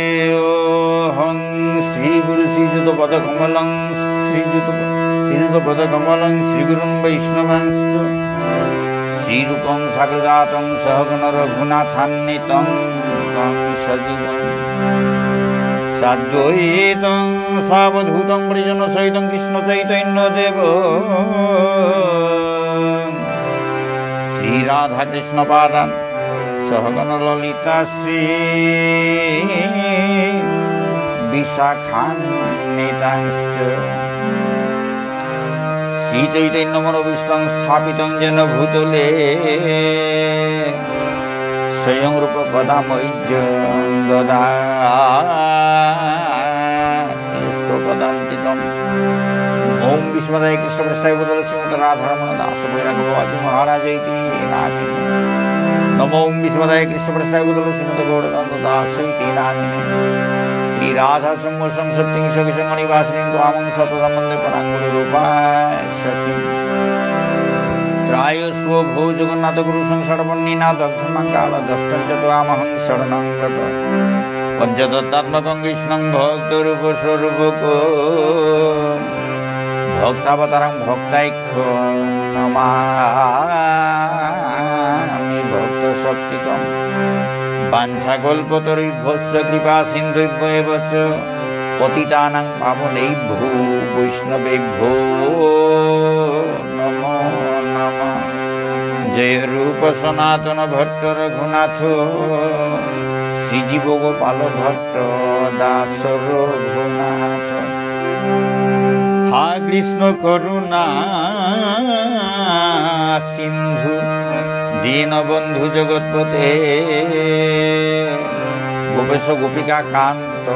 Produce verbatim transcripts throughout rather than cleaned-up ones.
বন্দেহং শ্রীগুরু শ্রীযুত পদকমলং শ্রীযুত শ্রীযুত পদকমলং শ্রীগুরুং বৈষ্ণবাংশ্চ শ্রীরূপং সাগ্রজাতং সহগণ রঘুনাথান্বিতং তং সজীবং সাদ্বৈতং সাবধূতং পরিজনসহিতং কৃষ্ণচৈতন্যদেব শ্রীরাধাকৃষ্ণপাদান সহগণ ললিতা শ্রীবিশাখান্বিতাংশ্চ শ্রীচৈতন্যমনোভীষ্টং স্থাপিতং যেন ভূতলে স্বয়ং রূপ কদা মহ্যং দদাতি স্বপদান্তিকম। ওম বিষ্ণুপাদায় কৃষ্ণপ্রেষ্ঠায় ভূতলে শ্রীমতে রাধারমণ দাস বৈরাগ্য বাবাজি মহারাজ ইতি নামিনে। নমো ওম বিষ্ণুপাদায় কৃষ্ণপ্রেষ্ঠায় ভূতলে শ্রীমতে গৌরচন্দ্র দাস ইতি নামিনে। শ্রী রাধা সংঘ সংসক্তিং সখী সংঘ নিবাসিনীং ত্বামহং সততম বন্দে পরাঙ্গুলি রূপায় সখী। ত্রায়স্ব ভো জগন্নাথ গুরু সংসার বহ্নিনা দগ্ধং মাং কালদষ্টং চ ত্বামহং শরণং গত। পঞ্চতত্ত্বাত্মকং কৃষ্ণং ভক্তরূপ স্বরূপকম। ভক্তাবতারং ভক্তাখ্যং নমামি ভক্তশক্তিকম। বাঞ্ছাকল্পতরুভ্যশ্চ কৃপা সিন্ধুভ্য এব চ। পতিতানাং পাবনেভ্যো বৈষ্ণবেভ্যো নমো নমঃ। জয় রূপ সনাতন ভট্ট রঘুনাথ, শ্রীজীব গোপাল ভট্ট দাস রঘুনাথ। হা কৃষ্ণ করুণা সিন্ধু দীনবন্ধু জগৎপতে, গোপেশ গোপিকা কান্ত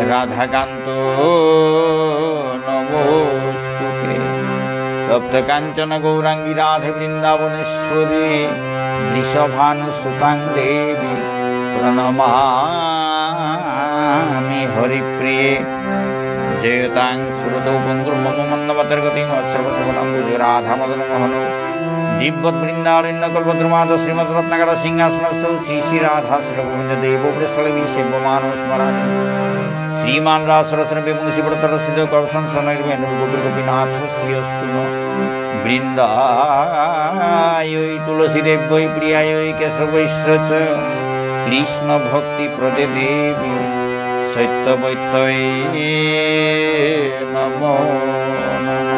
রাধাকান্ত নমোস্তুতে। তপ্ত কাঞ্চন গৌরাঙ্গী রাধে বৃন্দাবনেশ্বরী, বৃষভানুসুতাং দেবী প্রণমামি হরিপ্রিয়ে। জয়তাং সুরতৌ পঙ্গোর্মম মন্দমতের্গতী মৎসর্বস্বপদাম্ভোজৌ রাধামদনমোহনৌ। দীব্যদ্বৃন্দারণ্যকল্পদ্রুমাধঃ শ্রীমদ্রত্নাগারসিংহাসনস্থৌ শ্রী শ্রী রাধা শ্রীল গোবিন্দ দেবৌ প্রেষ্ঠালীভিঃ সেব্যমানৌ স্মরামি। শ্রীমান্ রাসরসারম্ভী বংশীবটতটস্থিতঃ কর্ষন্ বেণুস্বনৈর্গোপীর্গোপীনাথঃ শ্রিয়েঽস্তু নঃ। বৃন্দায়ৈ তুলসীদেব্যৈ প্রিয়ায়ৈ কেশবস্য চ। কৃষ্ণভক্তিপ্রদে দেবী সত্যবত্যৈ নমো নমঃ।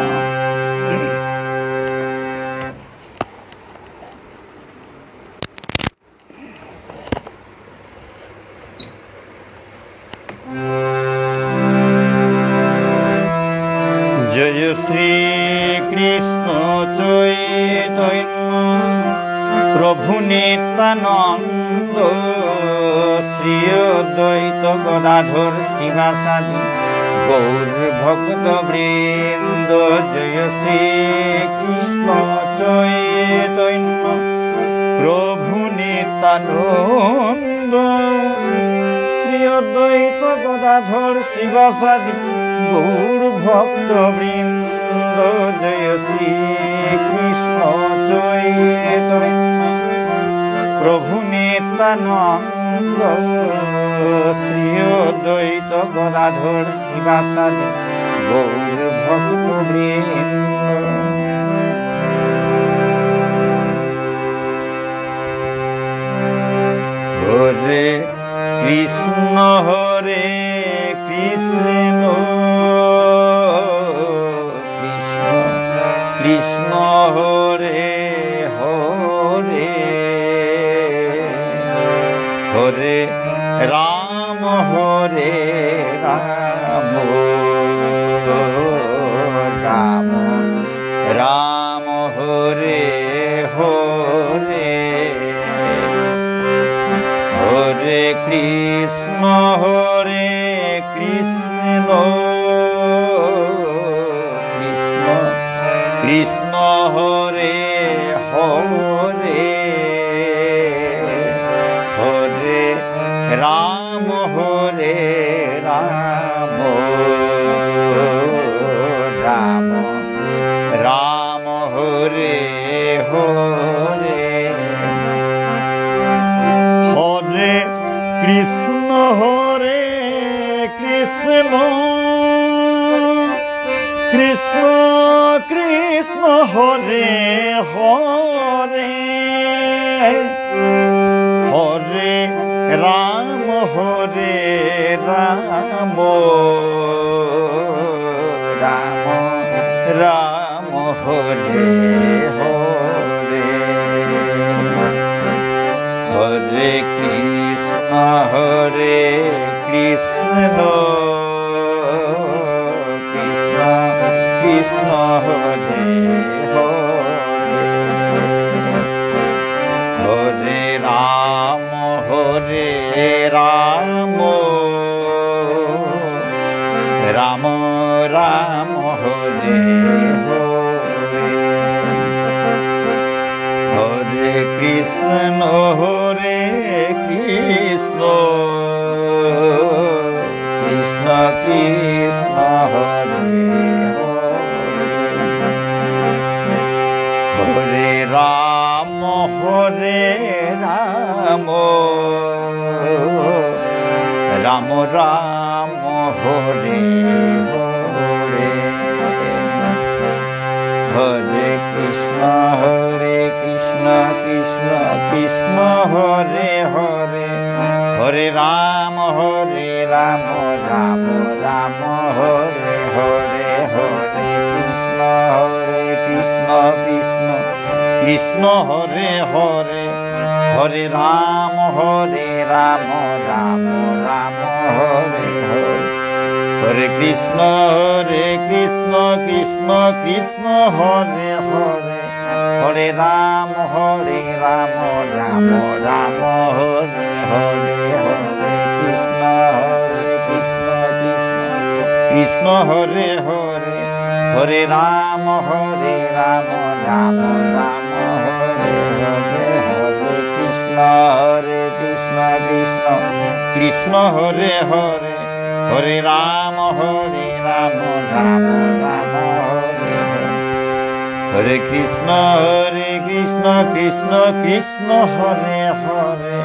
জয় শ্রীকৃষ্ণ চৈতন্য প্রভু নিত্যানন্দ, শ্রী অদ্বৈত গদাধর শ্রীবাসাদি গৌর ভক্তবৃন্দ। জয় শ্রীকৃষ্ণ চৈতন্য প্রভু নিত্যানন্দ, শ্রী অদ্বৈত গদাধর শ্রীবাসাদি গৌর ভক্তবৃন্দ। জয় শ্রীকৃষ্ণ চৈতন্য প্রভু নিত্যানন্দ, শ্রী অদ্বৈত গদাধর শ্রীবাসাদি গৌর ভক্তবৃন্দ। হরে কৃষ্ণ, হরে কৃষ্ণ, কৃষ্ণ কৃষ্ণ, হরে হরে, হরে রাম, হরে রাম, রাম রাম, হরে হরে, হরে কৃষ্ণ, হরে কৃষ্ণ, কৃষ্ণ কৃষ্ণ, হরে হরে, হরে রাম, হরে রাম, রাম রাম, হরে হরে। হরে কৃষ্ণ, হরে কৃষ্ণ, কৃষ্ণ কৃষ্ণ, হরে হরে, হরে রাম, হরে রাম, রাম রাম, হরে হরে। হরে কৃষ্ণ, হরে কৃষ্ণ, কৃষ্ণ কৃষ্ণ, হরে হরে, হরে রাম, হরে রাম, রাম রাম, হরে হরে। হরে কৃষ্ণ, হরে কৃষ্ণ, কৃষ্ণ কৃষ্ণ, হরে হরে। হরে রাম, হরে রাম, রাম রাম, হরে হরে। হরে কৃষ্ণ, হরে কৃষ্ণ, কৃষ্ণ কৃষ্ণ, হরে হরে। হরে রাম, হরে রাম, রাম রাম, হরে হরে। হরে কৃষ্ণ, হরে কৃষ্ণ, কৃষ্ণ কৃষ্ণ, হরে হরে। হরে রাম, হরে রাম, রাম রাম, হরে হরে। হরে কৃষ্ণ, হরে কৃষ্ণ, কৃষ্ণ কৃষ্ণ, হরে হরে। হরে রাম, হরে রাম, রাম রাম, হরে হরে। হরে কৃষ্ণ, হরে কৃষ্ণ, কৃষ্ণ কৃষ্ণ, হরে হরে। হরে রাম, হরে রাম, রাম রাম, হরে হরে। হরে কৃষ্ণ, হরে কৃষ্ণ, কৃষ্ণ কৃষ্ণ, হরে হরে। হরে রাম, হরে রাম, রাম রাম, হরে হরে। হরে কৃষ্ণ, হরে কৃষ্ণ, কৃষ্ণ কৃষ্ণ, হরে হরে।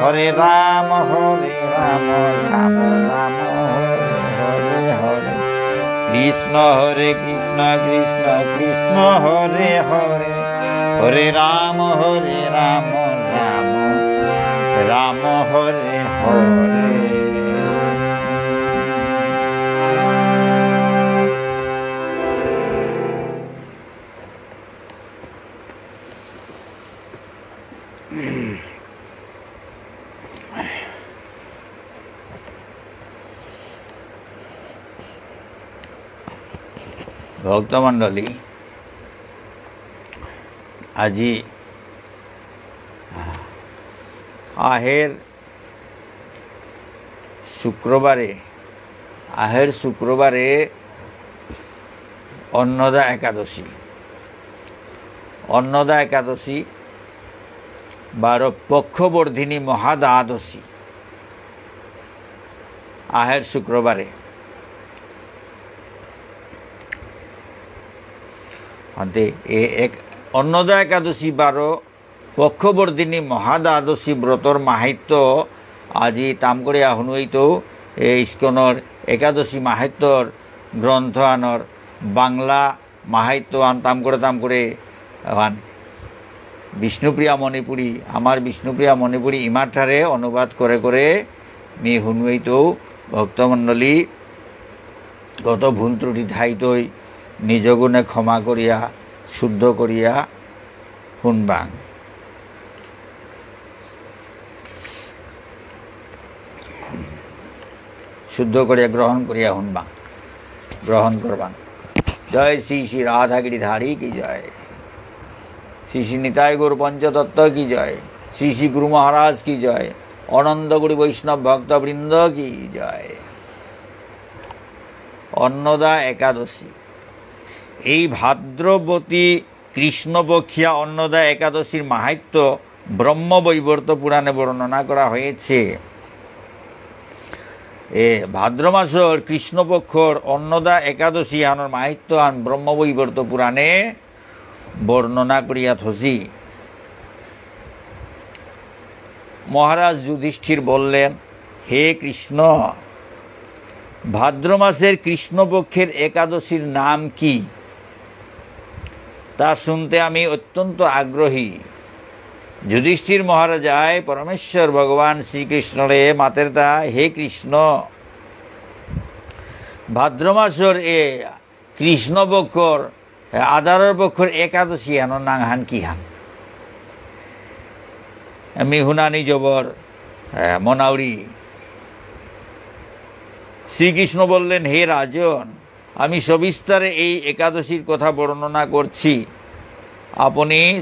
হরে রাম, হরে রাম, রাম রাম, হরে হরে। হরে কৃষ্ণ, হরে কৃষ্ণ, কৃষ্ণ কৃষ্ণ, হরে হরে। হরে রাম, হরে রাম, রাম রাম, হরে হরে। ভক্তমণ্ডলী, আজি আহের শুক্রবারে, আহের শুক্রবারে অন্নদা একাদশী। অন্নদা একাদশী বারো পক্ষবর্ধিনী মহাদ্বাদশী। আহের শুক্রবারে। আনতে এ এক অন্নদা একাদশী বারো পক্ষবর্ধিনী মহাদ্বাদশী ব্রতর মাহাত্ম্য আজি তাম করে আহুনুইত এ ইস্কনর একাদশী মাহাত্ম্যর গ্রন্থ আনর বাংলা মাহাত্ম্য আন তাম করে তাম করে আন বিষ্ণুপ্রিয়া মণিপুরী, আমার বিষ্ণুপ্রিয়া মণিপুরী ইমার ঠারে অনুবাদ করে করে মি হুনুইতৌ ভক্তমণ্ডলী কত ভুল ত্রুটি থাইতই নিজ গুণে ক্ষমা করিয়া শুদ্ধ করিয়া হুনবাং। শুদ্ধ করিয়া গ্রহণ করিয়া হুনবাং, গ্রহণ করবাং। জয় শ্রী শ্রী রাধা গিরিধারী কি জয়, শ্রী শ্রী নিতাই গৌর পঞ্চতত্ত্ব কি জয়, শ্রী শ্রী গুরু মহারাজ কি জয়, অনন্ত গুরু বৈষ্ণব ভক্তবৃন্দ কি জয়। অন্নদা একাদশী, এই ভাদ্রবতী কৃষ্ণপক্ষীয়া অন্নদা একাদশীর মাহাত্ম্য ব্রহ্মবৈবর্ত পুরাণে বর্ণনা করা হয়েছে। এ ভাদ্র মাসর কৃষ্ণপক্ষর অন্নদা একাদশী আনর মাহাত্ম্য আন ব্রহ্মবৈবর্ত পুরাণে বর্ণনা করিয়া থসি। মহারাজ যুধিষ্ঠির বললেন, "হে কৃষ্ণ, ভাদ্র মাসের কৃষ্ণপক্ষের একাদশীর নাম কি? তা শুনতে আমি অত্যন্ত আগ্রহী।" যুধিষ্ঠির মহারাজায় পরমেশ্বর ভগবান শ্রীকৃষ্ণরে মাতেরতা, "হে কৃষ্ণ, ভাদ্র মাসর এ কৃষ্ণপক্ষর, এ, আদারর পক্ষর একাদশী হানর নাঙহান কিহান?" আমি হুনানি জবর, এ, মনাউরি। শ্রীকৃষ্ণ বললেন, "হে রাজন, আমি সবিস্তারে এই একাদশীর কথা বর্ণনা করছি, আপনি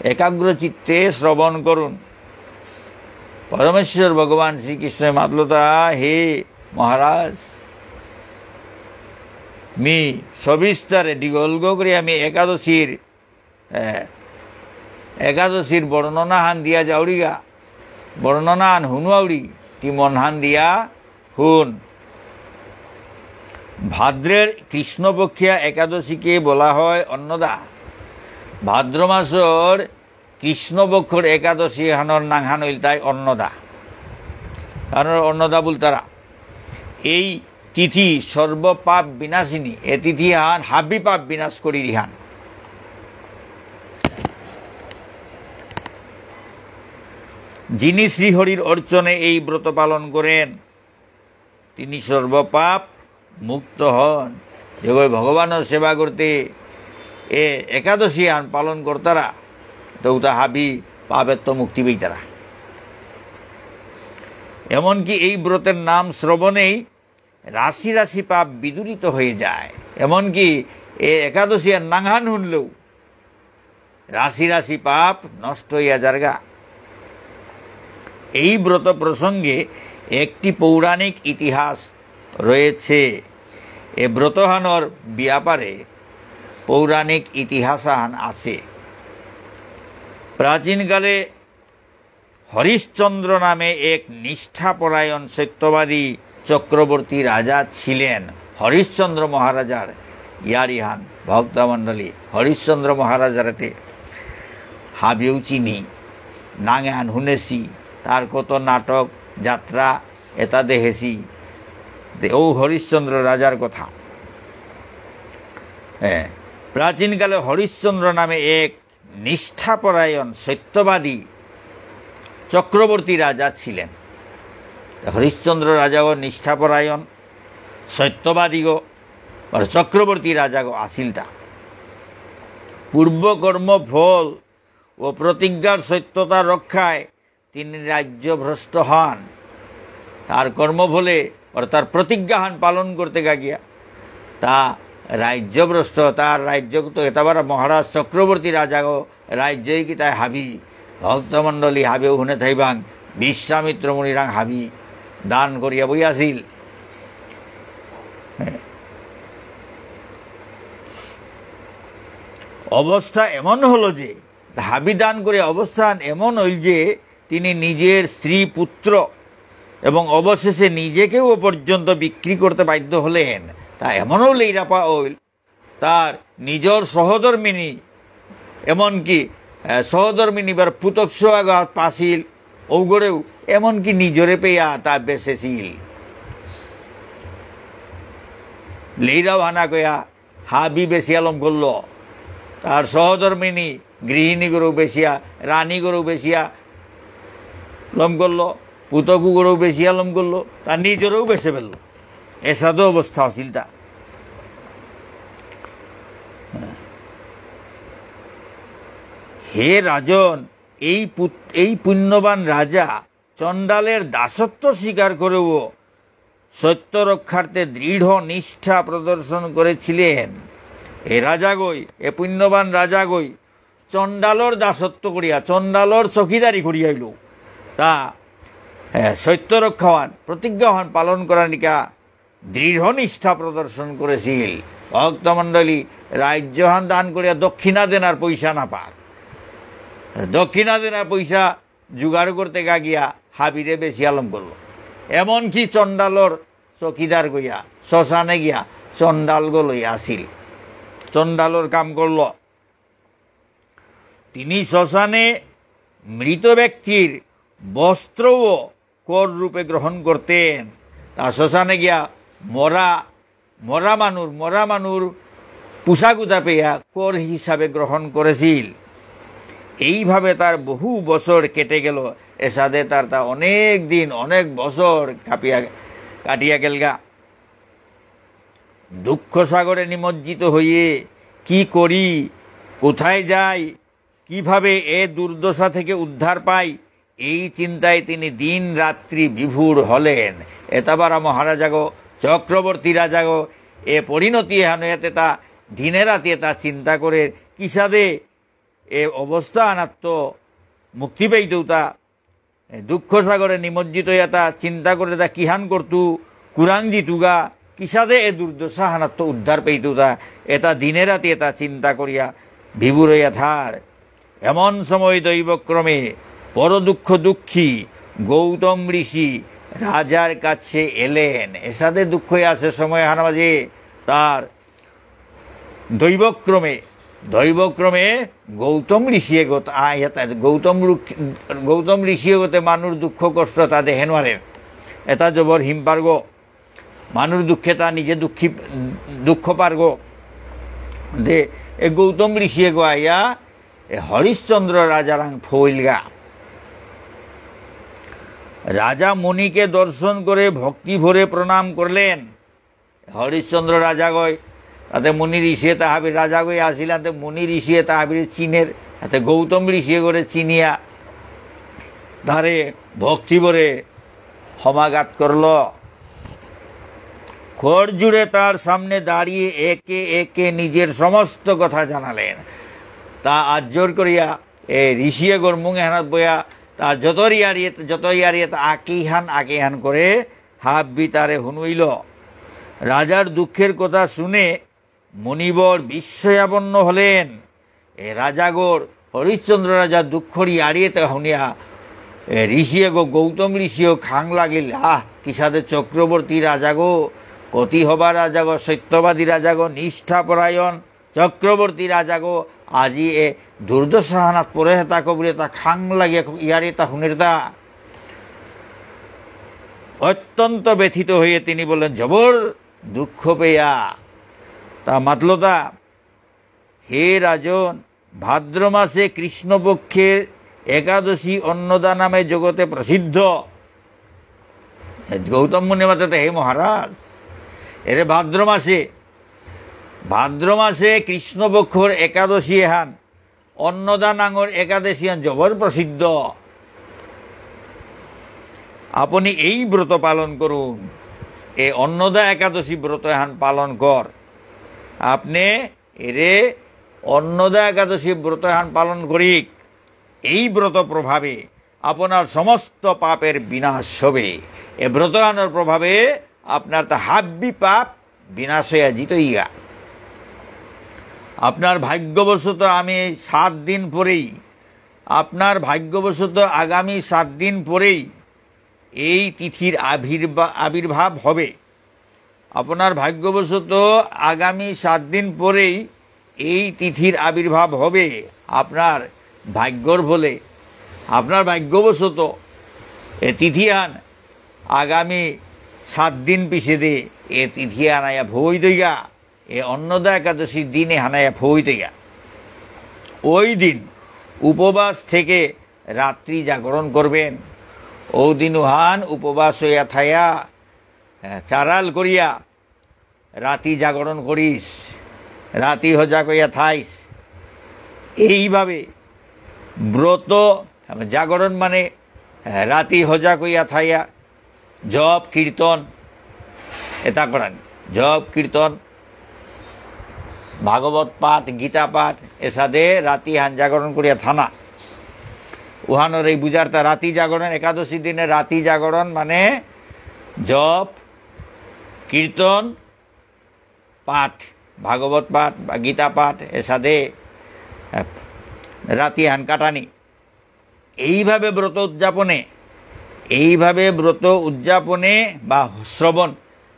একাগ্র চিত্তে শ্রবণ করুন।" পরমেশ্বর ভগবান শ্রীকৃষ্ণ মাতলতা, হে মহারাজ, মি সবিস্তারে দীঘল করে আমি একাদশীর, এ, একাদশীর বর্ণনা হান দিয়া যাউরিগা, বর্ণনা হান হুনুয়াউরি, তি মন হান দিয়া হুন। ভাদ্রের কৃষ্ণপক্ষীয়া একাদশীকে বলা হয় অন্নদা। ভাদ্র মাসর কৃষ্ণপক্ষর একাদশী হানর নাঙহান ইলতাই অন্নদা। কারণ অন্নদা বুলতারা এই তিথি সর্বপাপ বিনাশিনী, এ তিথি হান হাবি পাপ বিনাশ করি রিহান। যিনি শ্রীহরির অর্চনে এই ব্রত পালন করেন, তিনি সর্বপাপ মুক্ত হন। যেগই ভগবানর সেবা করতে এ একাদশী আন পালন করতারা, তো উতা হাবি পাপেত্ত মুক্তি পেইতারা। এমনকি এই ব্রতের নাম শ্রবণেই রাশি রাশি পাপ বিদূরিত হয়ে যায়। এমনকি এ একাদশী আর নাঙহান হুনলেও রাশি রাশি পাপ নষ্ট হইয়া যারগা। এই ব্রত প্রসঙ্গে একটি পৌরাণিক ইতিহাস রয়েছে। এ ব্রতহানর ব্যাপারে পৌরাণিক ইতিহাস আহান আছে। প্রাচীনকালে হরিশ্চন্দ্র নামে এক নিষ্ঠাপরায়ণ সত্যবাদী চক্রবর্তী রাজা ছিলেন। হরিশ্চন্দ্র মহারাজার ইয়ারিহান ভক্তমণ্ডলী, হরিশ্চন্দ্র মহারাজারেতে হাবিউ চিনি, নাঙহান হুনেসি, তার কত নাটক, যাত্রা, এতা দেহেসি। দে-, ও হরিশ্চন্দ্র রাজার কথা। এ, প্রাচীনকালে হরিশ্চন্দ্র নামে এক নিষ্ঠাপরায়ণ সত্যবাদী চক্রবর্তী রাজা ছিলেন। হরিশ্চন্দ্র রাজাও নিষ্ঠাপরায়ণ সত্যবাদীগ আর চক্রবর্তী রাজাগ আসিলতা। পূর্বকর্ম ফল ও প্রতিজ্ঞার সত্যতা রক্ষায় তিনি রাজ্যভ্রষ্ট হন। তার কর্মফলে, অর্থাৎ প্রতিজ্ঞাহান পালন করতে গা গিয়া, তা রাজ্যভ্রষ্ট, তার রাজ্য তো এতাবার মহারাজ চক্রবর্তী রাজাগ রাজ্যই কি তাই হাবি, ভক্তমণ্ডলী হাবিও হুনে থাইবাং, বিশ্বামিত্র মুনিরাং হাবি দান করিয়া বই আসিল। হ্যাঁ। অবস্থা এমন হলো যে, হাবি দান করে অবস্থান এমন হইল যে, তিনি নিজের স্ত্রী, পুত্র এবং অবশেষে নিজেকেও পর্যন্ত বিক্রি করতে বাধ্য হলেন। তা এমনও লেইরাপা হইল, তার নিজর সহধর্মিনী, এমনকি, আহ, সহধর্মিনী বার পুতক সোহাগ পাসিল, ওগরেও এমনকি নিজরে পেয়া তা বেচেছিল। লেইরাও হানা কয়া হাবি বেশিয়া লম করল। তার সহধর্মিনী গৃহিণী গরু বেশিয়া, রানী গরু বেশিয়া লম করল, পুতকু গরু বেশিয়া লম করল, তার নিজেরও বেশে ফেলল। এসাদে অবস্থা আছিল তা। হে রাজন, এই পুত-, এই পুণ্যবান রাজা চণ্ডালের দাসত্ব স্বীকার করেও সত্য রক্ষার্থে দৃঢ় নিষ্ঠা প্রদর্শন করেছিলেন। এ রাজাগই, এ পুণ্যবান রাজাগই চণ্ডালর দাসত্ব করিয়া, চণ্ডালর চকিদারি করিয়া হইল। তা, এ, সত্য রক্ষাহান, প্রতিজ্ঞাহান পালন করানিকা দৃঢ় নিষ্ঠা প্রদর্শন করেছিল। ভক্তমণ্ডলী, রাজ্যহান দান করিয়া দক্ষিণা দেনার পয়সা না পার। দক্ষিণা দেনার পয়সা জোগাড় করতে গা গিয়া হাবিরে বেশি আলম করল। এমনকি চণ্ডালর চকিদার গইয়া, শ্মশানে গিয়া চণ্ডাল গলইয়া আসিল। চণ্ডালর কাম করল। তিনি শ্মশানে মৃত ব্যক্তির বস্ত্রও কর রূপে গ্রহণ করতেন। তা শ্মশানে গিয়া মরা, মরা মানুর, মরা মানুর পোশাক উতা পেয়া কর হিসাবে গ্রহণ করেছিল। এইভাবে তার বহু বছর কেটে গেল। এসাদে তার তা অনেক দিন, অনেক বছর কাপিয়া, কাটিয়া গেলগা। দুঃখ সাগরে নিমজ্জিত হয়ে কি করি, কোথায় যাই, কিভাবে এ দুর্দশা থেকে উদ্ধার পাই, এই চিন্তায় তিনি দিন রাত্রি বিভোর হলেন। এতাবারা মহারাজাগো, চক্রবর্তী রাজাগো, এ পরিণতি এহানো এতে তা দিনে রাতি এতা চিন্তা করে কিসাদে এ অবস্থা আনাত্ত মুক্তি পেইতৌতা। এ দুঃখ সাগরে নিমজ্জিত হইয়া তা চিন্তা করে তা কিহান করতু, কুরাং জিতুগা, কিসাদে এ দুর্দশা হানাত্ত উদ্ধার পেইতু তা, এটা দিনে রাতে এটা চিন্তা করিয়া বিভোর হইয়া থার। এমন সময় দৈবক্রমে পরদুঃখ দুঃখী গৌতম ঋষি রাজার কাছে এলেন। এসাদে দুঃখ হয়ে আসে সময় হানা মাঝে তার দৈবক্রমে, দৈবক্রমে গৌতম ঋষি এগত আ-, ইয়াত গৌতম রুক-, গৌতম ঋষি এগতে মানুর দুঃখ কষ্ট তা দেহে নোয়ারে। এটা জবর হিম পারগো। মানুর দুঃখে তা নিজে দুঃখী, দুঃখ পারগো। দে, এ গৌতম ঋষি এগো আয়া, এ হরিশ্চন্দ্র রাজারাং ফইলগা। রাজা মুনিকে দর্শন করে ভক্তি ভরে প্রণাম করলেন। হরিশ্চন্দ্র রাজাগই, তাতে মুনি ঋষি এতা হাবির রাজাগই আসিল, তাতে মুনি ঋষি এতা হাবির চিনের, তাতে গৌতম ঋষি করে চিনিয়া তারে ভক্তি ভরে সমাঘাত করল। কর জুড়ে তার সামনে দাঁড়িয়ে একে একে নিজের সমস্ত কথা জানালেন। তা আত জোর করিয়া এ ঋষি এগর মুঙ এহানাত বয়া তা যত ইয়ারি, যত ইয়ারি তা আকিহান আকিহান করে হাব্বি তারে হুনুইল। রাজার দুঃখের কথা শুনে মুনিবর বিস্ময়াপন্ন হলেন। এ রাজাগর, হরিশ্চন্দ্র রাজার দুঃখর ইয়ারি এতা হুনিয়া, এ ঋষি এগো গৌতম ঋষিও খাং লাগিল। আহ, কিসাদে চক্রবর্তী রাজাগো, কতি হবা রাজাগো, সত্যবাদী রাজাগো, নিষ্ঠাপরায়ণ, চক্রবর্তী রাজাগো, আজি এ দুর্দশাহানাত পরে হেতাকো বুলে তা খাং লাগিয়া ইয়ারি তা হুনির তা। অত্যন্ত ব্যথিত হয়ে তিনি বললেন, জবর দুঃখ পেয়া তা মাতলতা, হে রাজন, ভাদ্র মাসে কৃষ্ণপক্ষের একাদশী অন্নদা নামে জগতে প্রসিদ্ধ। গৌতম মুনি মাতে, হে মহারাজ, এরে ভাদ্র মাসে, ভাদ্র মাসে কৃষ্ণপক্ষর একাদশী এহান, অন্নদা নাঙর একাদশী এহান জবর প্রসিদ্ধ। আপনি এই ব্রত পালন করুন, এ অন্নদা একাদশী ব্রত এহান পালন কর। আপনি এরে অন্নদা একাদশী ব্রত এহান পালন করিক। এই ব্রত প্রভাবে আপনার সমস্ত পাপের বিনাশ হবে। এ ব্রত এহানর প্রভাবে আপনার তা হাব্বি পাপ বিনাশ হইয়া জিতইগা। আপনার ভাগ্যবশত আমি সাত দিন পরেই, আপনার ভাগ্যবশত আগামী সাত দিন পরেই এই তিথির আবির্ভা-, আবির্ভাব হবে। আপনার ভাগ্যবশত আগামী সাত দিন পরেই এই তিথির আবির্ভাব হবে। আপনার ভাগ্যর ফলে, আপনার ভাগ্যবশত এ তিথিহান আগামী সাত দিন পিছেদে এ তিথি আনায়া ভুইতইগা, এ অন্নদা একাদশীর দিনে হানায়া ভুইতইগা। ওই দিন উপবাস থেকে রাত্রি জাগরণ করবেন। ও দিন উহান উপবাস হইয়া থায়া, এ, চারাল করিয়া রাতি জাগরণ করিস, রাতি হজাগ হইয়া থাইস। এইভাবে ব্রত, জাগরণ মানে, এ, রাতি হজাগ হইয়া থাইয়া জপ কীর্তন এতা করানি। জপ কীর্তন, ভাগবত পাঠ, গীতা পাঠ, এসাদে রাতি হান জাগরণ করিয়া থানা। উহানর এই বুঝারতা রাতি জাগরণ, একাদশী দিনে রাতি জাগরণ মানে জপ, কীর্তন, পাঠ, ভাগবত পাঠ বা গীতা পাঠ, এসাদে, আহ, রাতি হান কাটানি। এইভাবে ব্রত উদযাপনে, এইভাবে ব্রত উদযাপনে বা শ্রবণ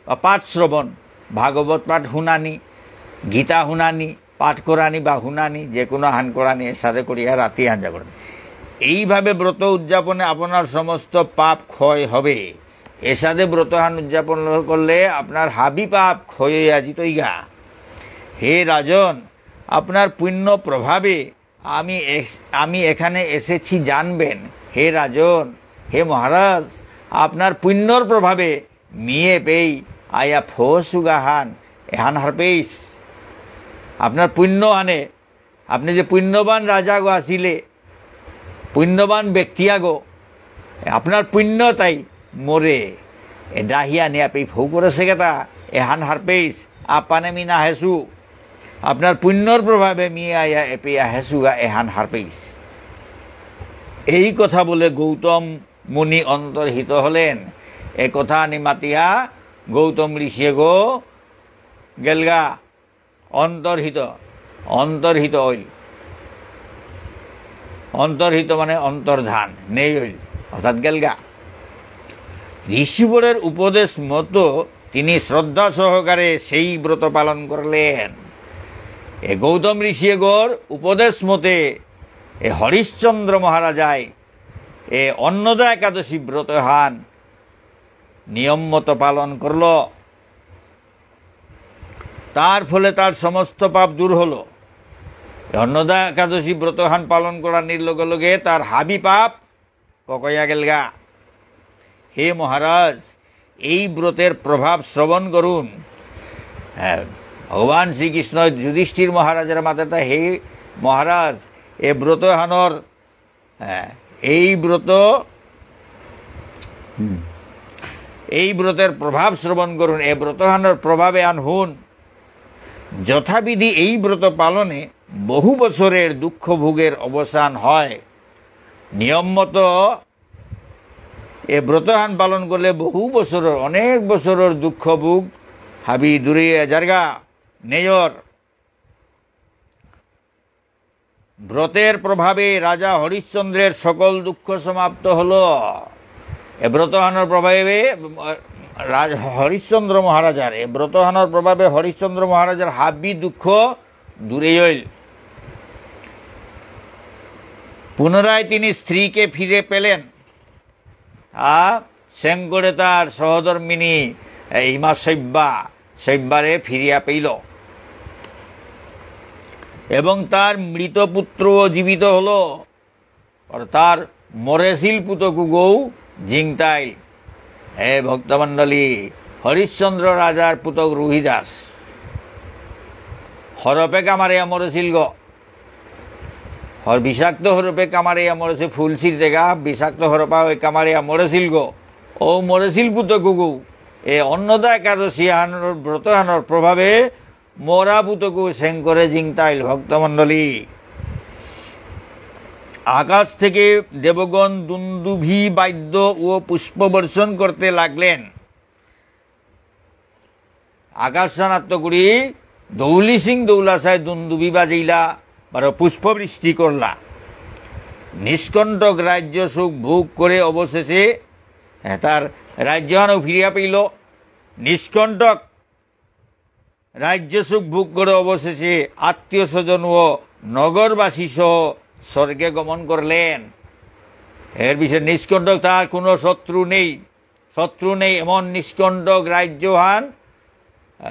বা পাঠ শ্রবণ, ভাগবত পাঠ শুনানি, গীতা শুনানি, পাঠ করানি বা শুনানি, যে কোনো হান করানি, এসাদে করিয়া রাতি হান জাগরণ। এইভাবে ব্রত উদযাপনে আপনার সমস্ত পাপ ক্ষয় হবে। এসাদে ব্রত হান উদযাপন করলে আপনার হাবি পাপ ক্ষয় হইয়া যিতইগা। হে রাজন, আপনার পুণ্য প্রভাবে আমি এস-, আমি এখানে এসেছি জানবেন। হে রাজন, হে মহারাজ, আপনার পুণ্যর প্রভাবে মিয়ে পেই আয়া ফসুগাহান এহান হারপেইস। আপনার পুণ্য হানে, আপনি যে পুণ্যবান রাজা গো আসিলে, পুণ্যবান ব্যক্তি আগো, আপনার পুণ্য তাই মোরে এ ডাহিয়া নিয়া পেই ফৌ করেসে গেতা, এহান হারপেইস, আপানে মি না হেসু। আপনার পুণ্যর প্রভাবে মি আয়া এপেয়া হেসুগা, এহান হারপেইস। এই কথা বলে গৌতম মুনি অন্তর্হিত হলেন। এ কথা আনি মাতিয়া গৌতম ঋষিয়ে গো গেলগা। অন্তর্হিত, অন্তর্হিত হইল। অন্তর্হিত মানে অন্তর্ধান, নেই হইল, অর্থাৎ গেলগা। ঋষিবরের উপদেশ মতো তিনি শ্রদ্ধা সহকারে সেই ব্রত পালন করলেন। এ গৌতম ঋষিগর উপদেশ মতে এ হরিশ্চন্দ্র মহারাজায় এ অন্নদা একাদশী ব্রতহান নিয়ম মতো পালন করল। তার ফলে তার সমস্ত পাপ দূর হলো। অন্নদা একাদশী ব্রতহান পালন করানির লগে লগে তার হাবি পাপ ককয়া গেলগা। হে মহারাজ, এই ব্রতের প্রভাব শ্রবণ করুন। হ্যাঁ, ভগবান শ্রীকৃষ্ণ যুধিষ্ঠির মহারাজের মাথাতে, হে মহারাজ, এ ব্রতহানর হ্যাঁ, এই ব্রত, হুম, এই ব্রতের প্রভাব শ্রবণ করুন, এ ব্রতহানর প্রভাবে আন হুন। যথাবিধি এই ব্রত পালনে বহু বছরের দুঃখ ভোগের অবসান হয়। নিয়ম মতো এ ব্রতহান পালন করলে বহু বছরের, অনেক বছরের দুঃখ ভোগ হাবি দূরে যারগা নেয়র। ব্রতের প্রভাবে রাজা হরিশ্চন্দ্রের সকল দুঃখ সমাপ্ত হলো। এ ব্রতহানর প্রভাবে, আহ, রাজ-, হরিশ্চন্দ্র মহারাজার, এ ব্রতহানর প্রভাবে হরিশ্চন্দ্র মহারাজার হাবি দুঃখ দূরে হইল। পুনরায় তিনি স্ত্রীকে ফিরে পেলেন। আ, শঙ্করে তার সহধর্মিনী, এ, ইমা শৈব্যা, শৈব্যারে ফিরিয়া পেইল। এবং তার মৃত পুত্রও জীবিত হলো। আর তার মরেশীল পুতকুগৌ জিংতাইল। হে ভক্তমণ্ডলী, হরিশ্চন্দ্র রাজার পুতক রুহিদাস। হরপে কামারিয়া মরেশীল গ। হর বিষাক্ত হরপে কামারিয়া মরেছে, ফুলসির দেগা বিষাক্ত হরপা ওই কামারিয়া মরেছিল গো। ও মরেছিল পুতকুগু, এ অন্নদা একাদশী হানর ব্রত হানর প্রভাবে মরা পুতকু শঙ্করে জিংতাইল ভক্তমণ্ডলী। আকাশ থেকে দেবগণ দুন্দুভি বাদ্য ও পুষ্প বর্ষণ করতে লাগলেন। আকাশহানাত্ত করি দৌলি সিং দৌলাসায় দুন্দুবি বাজাইলা, বারো পুষ্পবৃষ্টি করলা। নিষ্কণ্টক রাজ্য সুখ ভোগ করে অবশেষে, হ্যাঁ, তার রাজ্যহানও ফিরিয়া পেইল। নিষ্কণ্টক রাজ্য সুখ ভোগ করে অবশেষে আত্মীয় স্বজন ও নগরবাসী সহ স্বর্গে গমন করলেন। এর বিষয়ে নিষ্কণ্টক তার কোনো শত্রু নেই। শত্রু নেই, এমন নিষ্কণ্টক রাজ্যহান, আহ,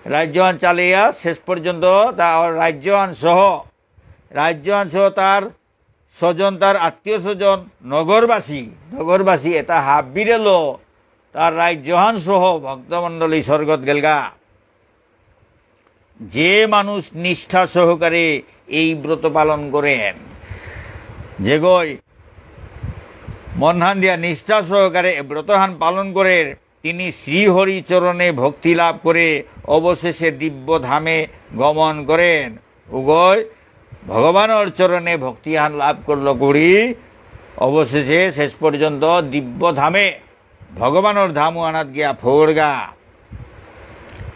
রাজ্যহান চালিয়া শেষ পর্যন্ত তার রাজ্যহান সহ, রাজ্যহান সহ তার স্বজন, তার আত্মীয় স্বজন, নগরবাসী, নগরবাসী এটা হাবিরেলো তার রাজ্যহান সহ ভক্তমণ্ডলী স্বর্গত গেলগা। যে মানুষ নিষ্ঠা সহকারে এই ব্রত পালন করেন, যেগই মনহান দিয়া নিষ্ঠা সহকারে এ ব্রতহান পালন করেন, তিনি শ্রীহরি চরণে ভক্তি লাভ করে অবশেষে দিব্য ধামে গমন করেন। উগই ভগবানর চরণে ভক্তিহান লাভ করল করি অবশেষে শেষ পর্যন্ত দিব্য ধামে ভগবানর ধাম আনাত গিয়া ফোরগা।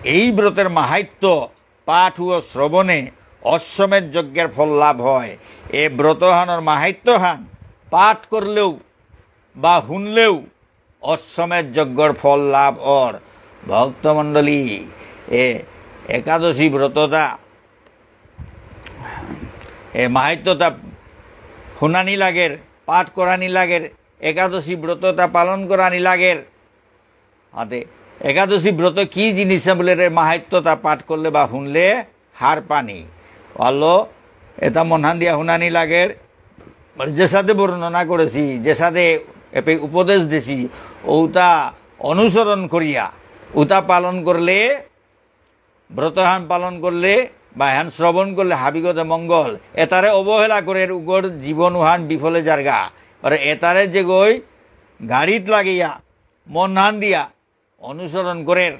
এই ব্রতের মাহাত্ম্য পাঠ ও শ্রবণে অশ্বমেধ যজ্ঞের ফল লাভ হয়। এ ব্রতহানর মাহাত্ম্যহান পাঠ করলেও বা শুনলেও অশ্বমেধ যজ্ঞর ফল লাভ অর। ভক্তমণ্ডলী, এ একাদশী ব্রততা, এ মাহাত্ম্যতা শুনানি লাগের, পাঠ করানি লাগের, একাদশী ব্রততা পালন করানি লাগের। আতে একাদশী ব্রত কি জিনিস বুলে রে, মাহাত্ম্যতা পাঠ করলে বা শুনলে হার পানি। অলো এটা মনহান দিয়া শুনানি লাগের, মানে, যেসাদে বর্ণনা করেছি, যেসাদে এপে উপদেশ দিছি, ওটা অনুসরণ করিয়া, ওটা পালন করলে, ব্রতহান পালন করলে, বা এহান শ্রবণ করলে হাবিগত মঙ্গল। এটারে অবহেলা করে উগর জীবন উহান বিফলে যারগা। আর এটারে যেগই গাড়িত লাগিয়া, মনহান দিয়া, অনুসরণ করের,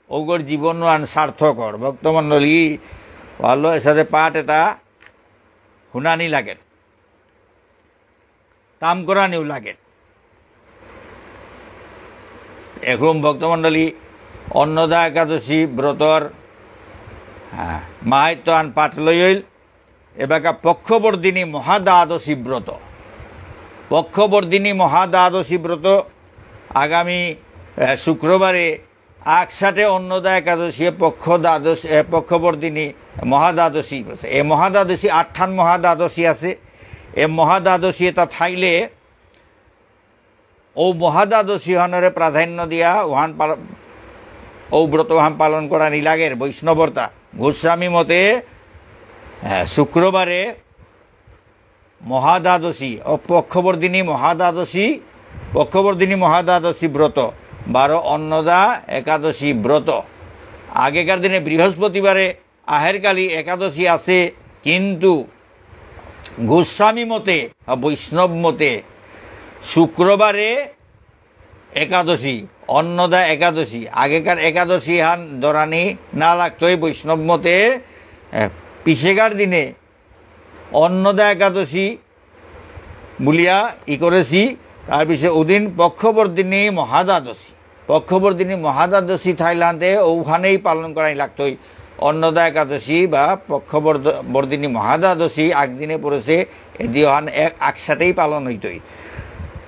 ওগর জীবন আন সার্থক অর। ভক্তমণ্ডলী, ভালো এসাদে পাঠ এটা শুনানি লাগের, তাম করানিও লাগের। এখন ভক্তমণ্ডলী, অন্নদা একাদশী ব্রতর, হ্যাঁ, মাহাত্ম্য আন পাঠ লইল। এবাকা পক্ষবর্ধিনী মহাদ্বাদশী ব্রত। পক্ষবর্ধিনী মহাদ্বাদশী ব্রত আগামী, এ, শুক্রবারে আকসাথে অন্নদা একাদশী, পক্ষ দ্বাদশ, এ, পক্ষবর্ধিনী মহাদ্বাদশী ব্রত। এ মহাদ্বাদশী, আটহান মহাদ্বাদশী আছে। এ মহাদ্বাদশী এটা থাইলে ও মহাদ্বাদশী হানরে প্রাধান্য দিয়া ওহান পাল-, ও ব্রত ওহান পালন করানি লাগের বৈষ্ণবরতা। গোস্বামী মতে, আহ, শুক্রবারে মহাদ্বাদশী ও পক্ষবর্ধিনী মহাদ্বাদশী, পক্ষবর্ধিনী মহাদ্বাদশী ব্রত, বারো অন্নদা একাদশী ব্রত। আগেকার দিনে বৃহস্পতিবারে আহের কালি একাদশী আছে, কিন্তু গোস্বামী মতে বা বৈষ্ণব মতে শুক্রবারে একাদশী, অন্নদা একাদশী, আগেকার একাদশী হান ধরানি না লাগতই বৈষ্ণব মতে, এ, পিছেকার দিনে অন্নদা একাদশী বুলিয়া ই করেছি, তার পিছে ওদিন পক্ষবর্ধিনী মহাদ্বাদশী। পক্ষবর্ধিনী মহাদ্বাদশী থাইলে হানতে ওখানেই পালন করাই লাগতই। অন্নদা একাদশী বা পক্ষবর্ধ-, বর্ধিনী মহাদ্বাদশী আগদিনে পড়েছে, এদিওহান এক, একসাথেই পালন হইতই।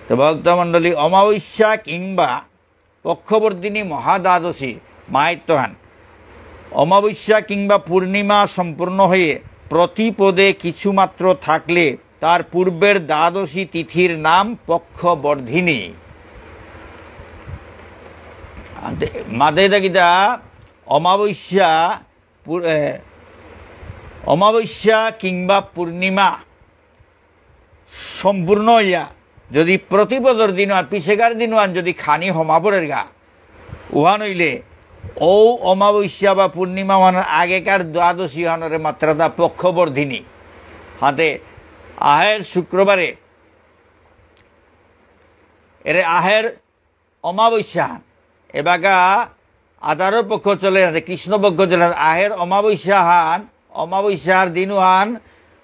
তো ভক্তমণ্ডলী, অমাবস্যা কিংবা পক্ষবর্ধিনী মহাদ্বাদশী মাহাত্ম্যহান। অমাবস্যা কিংবা পূর্ণিমা সম্পূর্ণ হয়ে প্রতিপদে কিছুমাত্র থাকলে তার পূর্বের দ্বাদশী তিথির নাম পক্ষবর্ধিনী। আন্তে, মাতে দা কিতা, অমাবস্যা, পূ-, এ, অমাবস্যা কিংবা পূর্ণিমা সম্পূর্ণ হইয়া যদি প্রতিপদর দিন আর পিছেকার দিন আন যদি খানি হমা পড়ের গা, উহান হইলে ও অমাবস্যা বা পূর্ণিমা ওহান আগেকার দ্বাদশী হানরে মাত্রাতা পক্ষবর্ধিনী। হাতে আহের শুক্রবারে এরে আহের অমাবস্যা হান। এবাকা আধারর পক্ষ চলে, হাতে কৃষ্ণ পক্ষ চলে, আহের অমাবস্যা হান, অমাবস্যার দিন হান,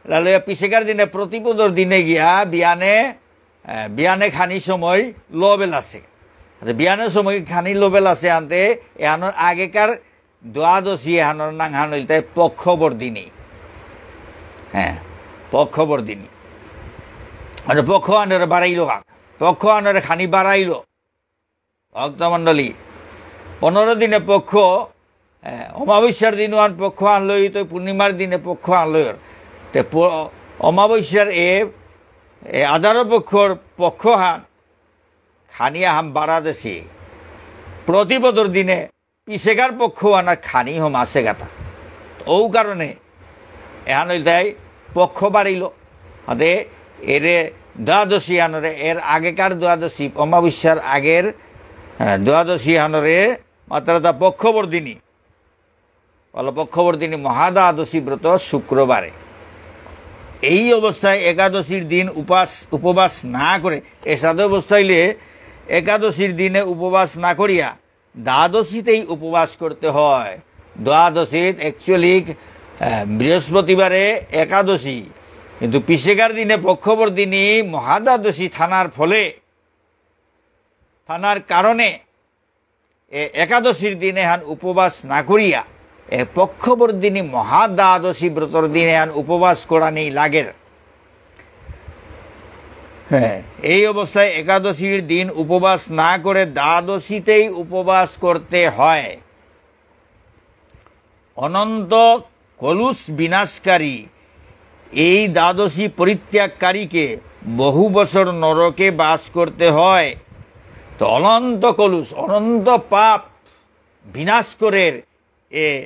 লালয়া পিছেকার দিনে প্রতিপদর দিনে গিয়া বিয়ানে, এ, বিয়ানে খানি সময় লবেল আছে। হাতে বিয়ানের সময় খানি লবেল আছে আনতে, এহানর আগেকার দ্বাদশী এহানর নাঙহান হইলতে পক্ষবর্ধিনী। হ্যাঁ, পক্ষবর্ধিনী। মানে পক্ষ আনরে বাড়াইল, পক্ষ আনরে খানি বাড়াইল। ভক্তমণ্ডলী, পনেরো দিনে পক্ষ, এ, অমাবস্যার দিন ওহান পক্ষ আনলই তো পূর্ণিমার দিনে পক্ষ আনলই। তে প-, অমাবস্যার এ, এ আধার পক্ষর পক্ষ হান খানি আহান বাড়াদেসি। প্রতিপদর দিনে পিছেকার পক্ষ আনা খানি হমাসে গাতা। ও কারণে এহান হইলতাই পক্ষ বাড়িল। হাতে এরে দ্বাদশী আনরে, এর আগেকার দ্বাদশী, অমাবস্যার আগের, আহ, দ্বাদশী আনরে মাত্রাতা পক্ষবর্ধিনী। বলো, পক্ষবর্ধিনী মহাদ্বাদশী ব্রত শুক্রবারে। এই অবস্থায় একাদশীর দিন উপাস, উপবাস না করে, এসাদে অবস্থা হইলে একাদশীর দিনে উপবাস না করিয়া দ্বাদশীতেই উপবাস করতে হয়। দ্বাদশীত actually, আহ, বৃহস্পতিবারে একাদশী, কিন্তু পিছেকার দিনে পক্ষবর্ধিনী মহাদ্বাদশী থানার ফলে, থানার কারণে এ একাদশীর দিনে হান উপবাস না করিয়া এ পক্ষবর্ধিনী মহাদ্বাদশী ব্রতর দিনে হান উপবাস করানি লাগের। হ্যাঁ, এই অবস্থায় একাদশীর দিন উপবাস না করে দ্বাদশীতেই উপবাস করতে হয়। অনন্ত কলুষ বিনাশকারী এই দ্বাদশী পরিত্যাগকারীকে বহু বছর নরকে বাস করতে হয়। তো অনন্ত কলুষ, অনন্ত পাপ বিনাশ করের এ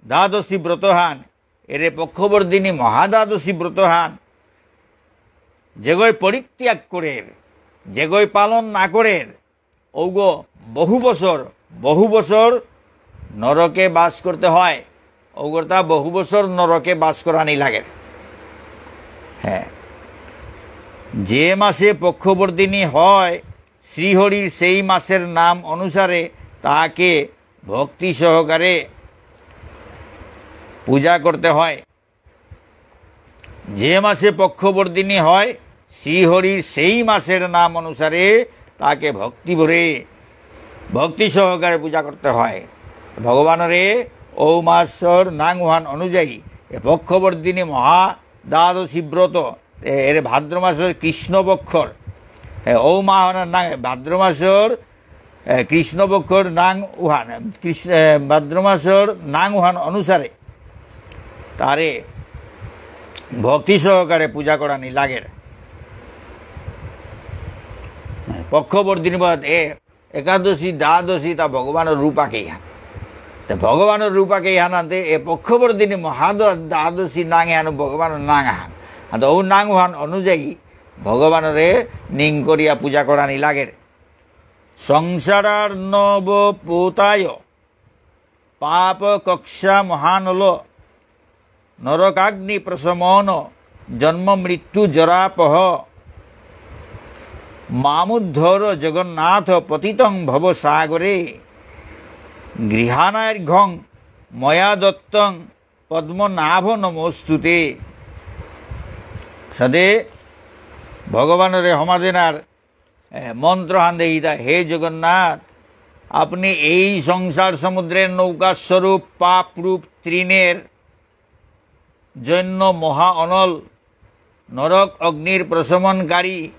দ্বাদশী ব্রতহান, এরে পক্ষবর্ধিনী মহাদ্বাদশী ব্রতহান, যেগই পরিত্যাগ করের, যেগই পালন না করের, ঔগ বহু বছর, বহু বছর নরকে বাস করতে হয়। ঔগরতা বহু বছর নরকে বাস করানি লাগে। হ্যাঁ, যে মাসে পক্ষবর্ধিনী হয়, শ্রীহরির সেই মাসের নাম অনুসারে তাকে ভক্তি সহকারে পূজা করতে হয়। যে মাসে পক্ষবর্ধিনী হয়, শ্রীহরির সেই মাসের নাম অনুসারে তাকে ভক্তি ভরে, ভক্তি সহকারে পূজা করতে হয়। ভগবানরে ঔ মাসর নাঙহান অনুযায়ী এ পক্ষবর্ধিনী মহা দ্বাদশী ব্রত, এ, এরে ভাদ্র মাসর কৃষ্ণপক্ষর, এ, ঔ মাহনর নাঙ, ভাদ্র মাসর, এ, কৃষ্ণপক্ষর নাঙ উহান, কৃষ্ণ, এ, ভাদ্র মাসর নাঙ উহান অনুসারে তারে ভক্তি সহকারে পূজা করানি লাগের। পক্ষবর্ধিনী বলতে এ একাদশী, দ্বাদশী তা ভগবানর রূপ আকেইহান। তে ভগবানর রূপ আকেইহান আনতে এ পক্ষবর্ধিনী মহাদ্বাদশী নাঙ এহান ভগবানর নাঙ আহান। আনতে ঔ নাঙহান অনুযায়ী ভগবানরে নিং করিয়া পূজা করানি লাগের। সংসারার্ণব পোতায় পাপ কক্ষা মহানল, নরকাগ্নি প্রশমন, জন্ম মৃত্যু জরাপহ। মামুদ্ধর জগন্নাথ পতিতং ভবসাগরে, গৃহাণার্ঘং ময়া দত্তং পদ্মনাভ নমোস্তুতে। সাদে ভগবানরে হমাদেনার এ, মন্ত্রহান দেহিতা, হে জগন্নাথ, আপনি এই সংসার সমুদ্রের নৌকা স্বরূপ পাপ রূপ তৃণের জন্য মহা অনল, নরক অগ্নির প্রশমনকারী,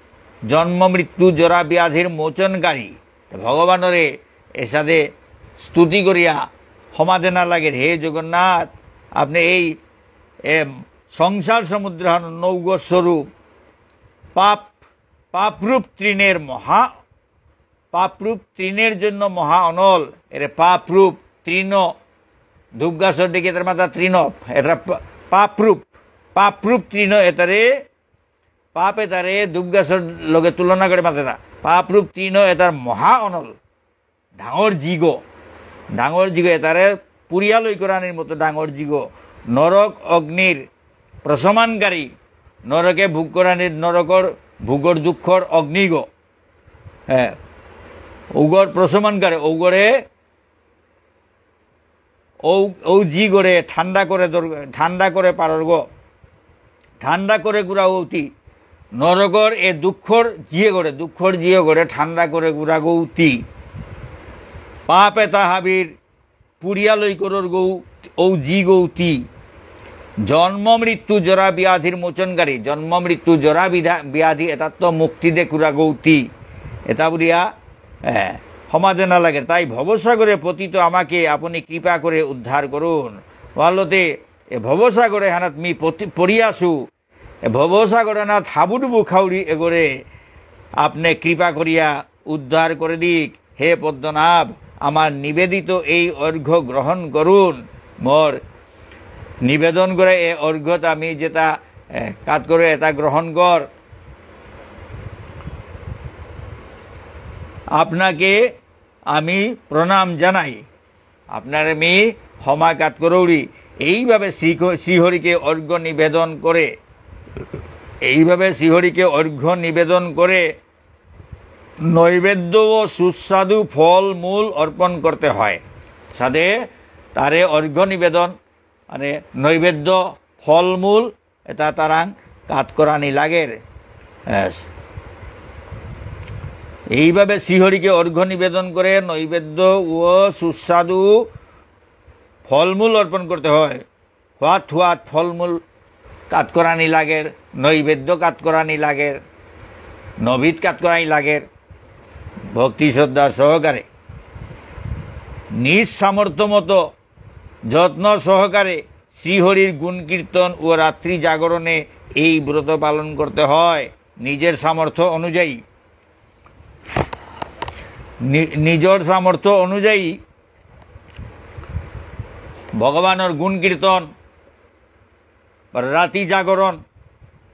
জন্ম মৃত্যু জরা ব্যাধির মোচনকারী। তো ভগবানরে এসাদে স্তুতি করিয়া হমাদেনা লাগে, হে জগন্নাথ, আপনি এই, এ, সংসার সমুদ্রহান নৌগ স্বরূপ পাপ পাপরূপ তৃণের মহা, পাপরূপ তৃণের জন্য মহা অনল। এরে পাপরূপ তৃণ, ধূপ গাছর দিকে এতার মাতা তৃণ, এতার পা-, পাপরূপ, পাপরূপ তৃণ এতারে, পাপ এতারে ধূপ গাছর লগে তুলনা করে মাতেতা। পাপরূপ তৃণ এতার মহা অনল। ডাঙর জিগ, ডাঙর জিগ, এতারে পুরিয়া লই করানির মতো ডাঙর জিগ, নরক অগ্নির প্রশমনকারী, নরকে ভোগ করানির, নরকর ভোগর দুঃখর অগ্নিগ, হ্যাঁ, ঔগর প্রশমনকারী, ঔগরে ঔ, ঔ জিগরে ঠান্ডা করে দর-, ঠান্ডা করে পারর গো। ঠান্ডা করে গুড়া ঔতি। নরকর এ দুঃখর জিয়ে গরে, দুঃখর জিয়ে গরে ঠান্ডা করে গুড়া গৌতি। পাপ এতা হাবির পুরিয়া লই করর গৌ, ঔ জি গৌতি। জন্ম মৃত্যু জরা ব্যাধির মোচনকারী, জন্ম মৃত্যু জরা বিধা-, ব্যাধি এতাত্ত মুক্তি দে কুড়া গৌতি। এতা বুলিয়া এ, হমাদেনা লাগে। তাই ভবসাগরে পতিত আমাকে আপনি কৃপা করে উদ্ধার করুন। ওয়ালতে এ ভবসাগরে হানাত মি পতি-, পড়িয়াছু। এ ভবসাগরে না থাবুডুবু খাউরি এগরে আপনি কৃপা করিয়া উদ্ধার করে দিক। হে পদ্মনাভ, আমার নিবেদিত এই অর্ঘ্য গ্রহণ করুন। মোর নিবেদন করে এ অর্ঘ্যতা আমি যেতা, এ, কাত করে এতা গ্রহণ কর। আপনাকে আমি প্রণাম জানাই। আপনারে মি হমা কাত করৌরি। এইভাবে শ্রীক-, শ্রীহরিকে অর্ঘ্য নিবেদন করে, এইভাবে শ্রীহরিকে অর্ঘ্য নিবেদন করে নৈবেদ্য ও সুস্বাদু ফল মূল অর্পণ করতে হয়। সাথে তারে অর্ঘ্য নিবেদন, মানে নৈবেদ্য, ফল মূল, এতা তারাং কাত করানি লাগের। Yes। এইভাবে শ্রীহরিকে অর্ঘ্য নিবেদন করে নৈবেদ্য ও সুস্বাদু ফলমূল অর্পণ করতে হয়। হোয়াট হোয়াট ফলমূল কাত করানি লাগের, নৈবেদ্য কাত করানি লাগের, নবিদ কাত করানি লাগের, ভক্তি শ্রদ্ধা সহকারে নিজ সামর্থ্য মতো যত্ন সহকারে শ্রীহরির গুণ কীর্তন ও রাত্রি জাগরণে এই ব্রত পালন করতে হয়। নিজের সামর্থ্য অনুযায়ী, নি-, নিজর সামর্থ্য অনুযায়ী ভগবানর গুণ কীর্তন বা রাতি জাগরণ,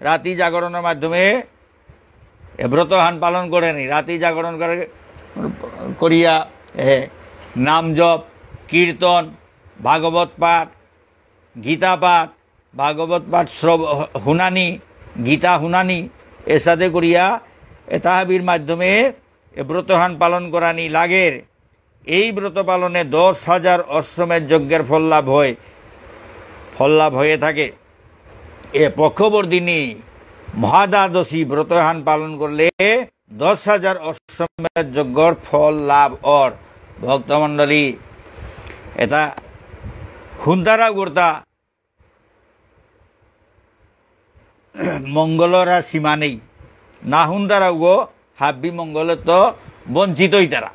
রাতি জাগরণর মাধ্যমে এ ব্রতহান পালন করেনি। রাতি জাগরণ করে, করিয়া, এ, নাম জপ, কীর্তন, ভাগবত পাঠ, গীতা পাঠ, ভাগবত পাঠ শ্রব-, হুনানি, গীতা হুনানি, এসাদে করিয়া এতা হাবির মাধ্যমে এ ব্রতহান পালন করানি লাগের। এই ব্রত পালনে দশ হাজার অশ্বমেধ যজ্ঞের ফল লাভ হয়, ফল লাভ হয়ে থাকে। এ পক্ষবর্তিনী মহাদ্বাদশী ব্রতহান পালন করলে দশ হাজার অশ্বমেধ যজ্ঞর ফল লাভ অর। ভক্তমণ্ডলী, এতা হুন্তারা গুর্তা মঙ্গলর আর সীমা নেই। না হুন্তারা উগো হাব্বি মঙ্গলত্ত বঞ্চিত হইতারা।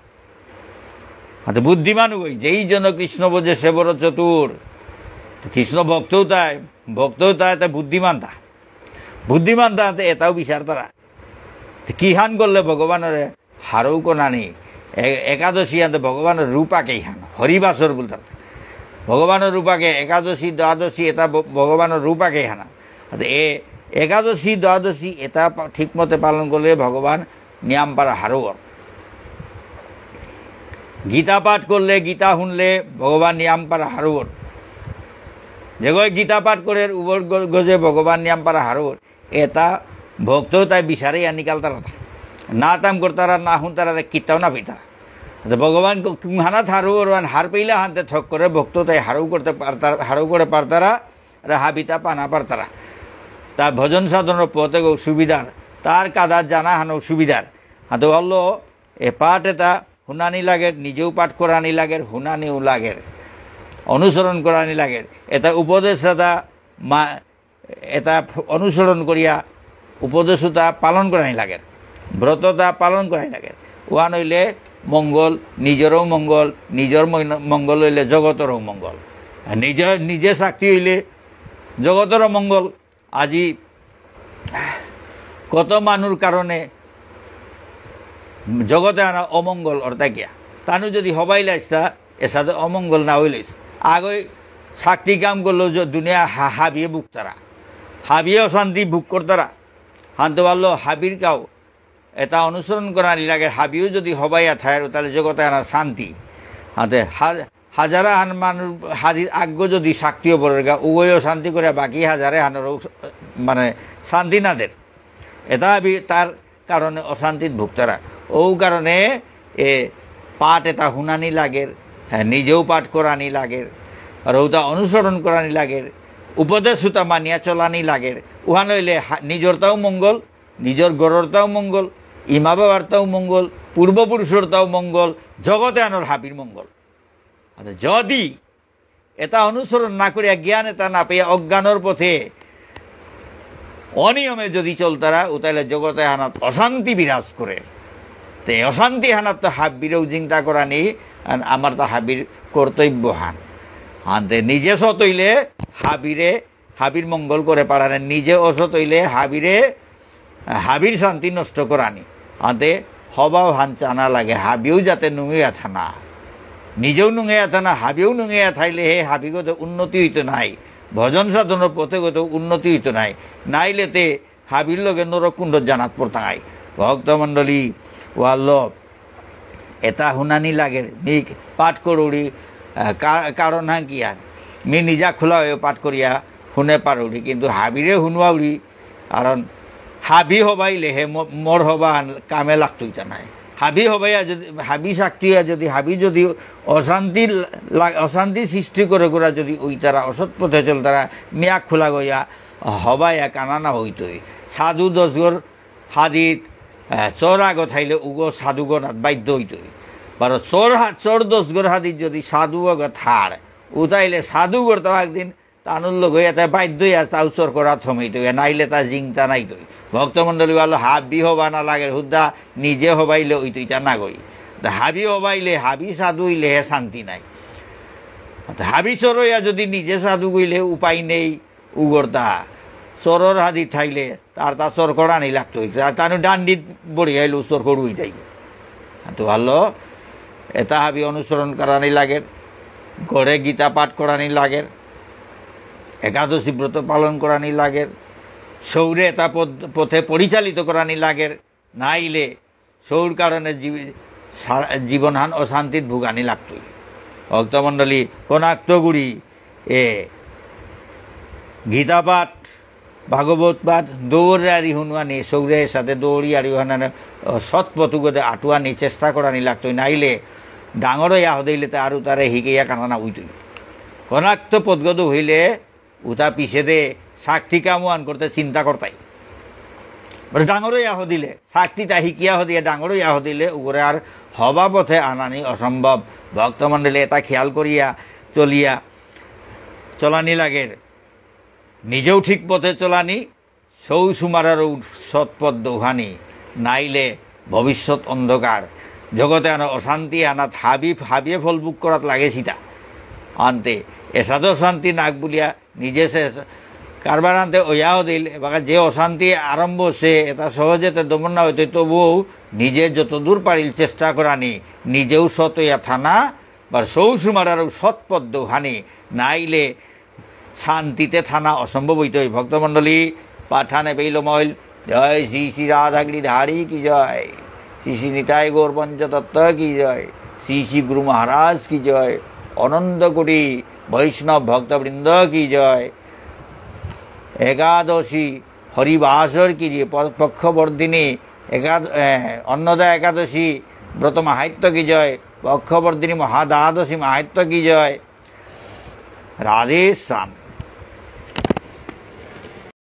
হাতে বুদ্ধিমান উগই, যেই জন কৃষ্ণ বোঝে সে বড় চতুর। তো কৃষ্ণ ভক্তও তাই, ভক্তও তাই, তাই বুদ্ধিমান তা। বুদ্ধিমান তা হাতে এতাও বিচারতারা। তো কিহান করলে ভগবানরে হারৌ কনানি, এ-, একাদশী আনতে ভগবানর রূপ আকেই হান, হরিবাসর বুলতারা। ভগবানর রূপ আকে, একাদশী, দ্বাদশী, এতা ভ-, ভগবানর রূপ আকেই হানা। অর্থাৎ এ একাদশী, দ্বাদশী, এতা পা-, ঠিক মতে পালন করলে ভগবান নিয়াম পারা হারৌর। গীতা পাঠ করলে, গীতা শুনলে ভগবান নিয়াম পারা হারৌর। যেগই গীতা পাঠ করে উবর গ-, গজে ভগবান নিয়াম পারা হারৌর। এতা ভক্ত তাই বিচারে আনিকাল তারা। না তাম করতারা, না হুনতারা, তা কিতাও না পেতারা। তো ভগবান ক-, কুংহানা থারু ওরহান হার পেইলা হানতে থক করে ভক্ত তাই হারৌ করতে পারতারা, হারৌ করে পারতারা, আর হাবিতা পানা পারতারা। তা ভজন সাধনর পথে গো সুবিধার, তার কাদা জানা হানো সুবিধার। হাতে ভালো এ পাঠ এতা হুনানি লাগের, নিজেও পাঠ করানি লাগের, হুনানিও লাগের, অনুসরণ করানি লাগের। এতা উপদেশ এতা মা-, এতা ফ-, অনুসরণ করিয়া উপদেশ এতা পালন করানি লাগের, ব্রত এতা পালন করানি লাগের। ওহান হইলে মঙ্গল, নিজরও মঙ্গল, নিজর মইন-, মঙ্গল হইলে জগতরও মঙ্গল। আর নিজে, নিজে শাক্তি হইলে জগতরও মঙ্গল। আজি কত মানুর কারণে জগতে আনা অমঙ্গল অর্থাৎ গিয়া। তানু যদি হবাই লাইসতা, এসাদে অমঙ্গল না হইলিস। আগই শাক্তি কাম করলো যে দুনিয়া হা-, হাবিয়ে ভুগতারা। হাবিয়ে অশান্তি ভোগ করতারা। হানতে পারলো হাবির কাউ এতা অনুসরণ করানি লাগে, হাবিও যদি হবাইয়া থায়, তাহলে জগতে আনা শান্তি। হাতে হা-, হাজারা হান মানু-, হাদির আগ্য যদি শাক্তিও পড়েগা, উভয়ও শান্তি করে বাকি হাজারে হানরও মানে শান্তি না দের। এতা হাবি তার কারণে অশান্তিত ভুগতারা। ও কারণে এ পাঠ এতা হুনানি লাগের, হ্যাঁ, নিজেও পাঠ করানি লাগের, আর ওতা অনুসরণ করানি লাগের, উপদেশ উতা মানিয়া চলানি লাগের। উহান হইলে হা-, নিজরতাও মঙ্গল, নিজর গররতাও মঙ্গল, ইমা বাবারতাও মঙ্গল, পূর্বপুরুষরতাও মঙ্গল, জগতে আনর হাবির মঙ্গল। আচ্ছা, যদি এতা অনুসরণ না করিয়া জ্ঞান এতা না পেয়া অজ্ঞানর পথে অনিয়মে যদি চলতারা, উতাইলে জগতে হানাত অশান্তি বিরাজ করে। তে অশান্তি হানাত তো হাবিরেও চিন্তা করানি, আন আমার তো হাবির কর্তব্য হান। আনতে নিজে সত হইলে হাবিরে হাবির মঙ্গল করে পারানি, নিজে অসৎ হইলে হাবিরে, হাবির শান্তি নষ্ট করানি। আতে হবাও হান চানা লাগে, হাবিও যাতে নুঙেয়া থানা। নিজেও নুঙেয়া থানা, হাবিও নুঙেয়া থাইলে হে হাবিগত উন্নতি হইতো নাই। ভজন সাধনর পথে গত উন্নতি হইতো নাই। নাইলে তে হাবির লগে নরক কুণ্ডত জানাত পড়তাঙাই। ভক্তমণ্ডলী, ওয়াল্ল, এটা শুনানি লাগে, মি পাঠ করুরি, আহ, কা-, কারণ হান কি আর? মি নিজা খোলা হয়ে পাঠ করিয়া শুনে পারুরি, কিন্তু হাবিরে শুনুয়াউরি, কারণ হাবি হবাইলে হে ম-, মোর হবা কামে লাগতইতা নাই। হাবি হবাইয়া যদি, হাবি শক্তিয়া যদি, হাবি যদি অশান্তি লা-, অশান্তি সৃষ্টি করে করা যদি ওই তারা অসৎ পথে চলতারা, মিয়া খোলা গইয়া, হবাইয়া কানা না হইতই। সাধু দশগর হাদিত, আহ, চোর আগত হাইলে উগো সাধুগণাত বাধ্য হইতই। বারো চোর হা-, চোর দশগর হাদিত যদি সাধু আগত হার, উতাইলে সাধুগর তো একদিন তানুর লগে এতে বাধ্য হইয়া তাও চোর করা থমেইতই, নাইলে তা জিংতা নাইতই। ভক্তমণ্ডলী বলো, হাবি হবা না লাগে, হুদ্দা নিজে হবাইলে ওই তুইটা না গই। তা হাবি হবাইলে, হাবি সাধু হইলে হে শান্তি নাই। তা হাবি চোর হইয়া যদি নিজে সাধু গইলে উপায় নেই, উগরতা চোরর হাদি থাইলে তার তা চোর করানি লাগতই। তা-, তানু ডান্ডিত বড়ি আইলো চোর করুই যাই। তো ভালো, এটা হাবি অনুসরণ করানি লাগে, ঘরে গীতা পাঠ করানি লাগে, একাদশী ব্রত পালন করানি লাগে, সৌরে এটা পদ-, পথে পরিচালিত করানি লাগে। নাইলে সৌর কারণে জীব-, সা-, জীবনহান অশান্তিত ভোগানি লাগতই। ভক্তমণ্ডলী, কনাক্ত গুড়ি এ গীতা পাঠ, ভাগবত পাঠ, দৌড়ে আরি হুনুয়ানি, সৌরে সাথে দৌড়ি আরি হুনানে, অ, সৎ পথুগতে আটুয়ানি চেষ্টা করানি লাগতই। নাইলে ডাঙর ইয়া হদেইলে তে আরু তারে হিকে ইয়া কানা না উইতই। কনাক্ত পথগত হইলে উতা পিছেদে শাক্তি কামহান করতে চিন্তা করতাই। বলে ডাঙর ইয়া হদিলে, শাক্তিটা হিকিয়া হদিয়া ডাঙর ইয়া হদিলে উগরে আর হবা পথে আনানি অসম্ভব। ভক্তমণ্ডলী এটা খেয়াল করিয়া চলিয়া, চলানি লাগের। নিজেও ঠিক পথে চলানি, সৌ সুমারারও সৎ পথ দৌহানি, নাইলে ভবিষ্যৎ অন্ধকার। জগতে আনো অশান্তি আনাত হাবি, হাবিয়ে ফল ভোগ করাত লাগেসিতা। আনতে এসাদে অশান্তি নাক বুলিয়া নিজে সে কারবার আনতে ওয়াও দিল, এবার যে অশান্তি আরম্ভ সে, এটা সহজে তে দমন না হইতে, তবুও নিজে যতদূর পারিল চেষ্টা করানি, নিজেও সৎ হইয়া থানা, বা সৌ সুমারারও সৎ পথ দৌহানি, নাইলে শান্তিতে থানা অসম্ভব হইতই। ভক্তমণ্ডলী, পাঠানে বেইল মইল, জয় শ্রী শ্রী রাধা গিরিধারী কি জয়, শ্রী শ্রী নিতাই গৌর পঞ্চতত্ত্ব কি জয়, শ্রী শ্রী গুরু মহারাজ কি জয়, অনন্ত কোটি বৈষ্ণব ভক্তবৃন্দ কি জয়। একাদশী হরিবাসর কি জয়, প-, পক্ষবর্ধিনী একাদ-, এ, অন্নদা একাদশী ব্রত মাহাত্ম্য কি জয়, পক্ষবর্ধিনী মহাদ্বাদশী মাহাত্ম্য কি জয়। রাধে শ্যাম।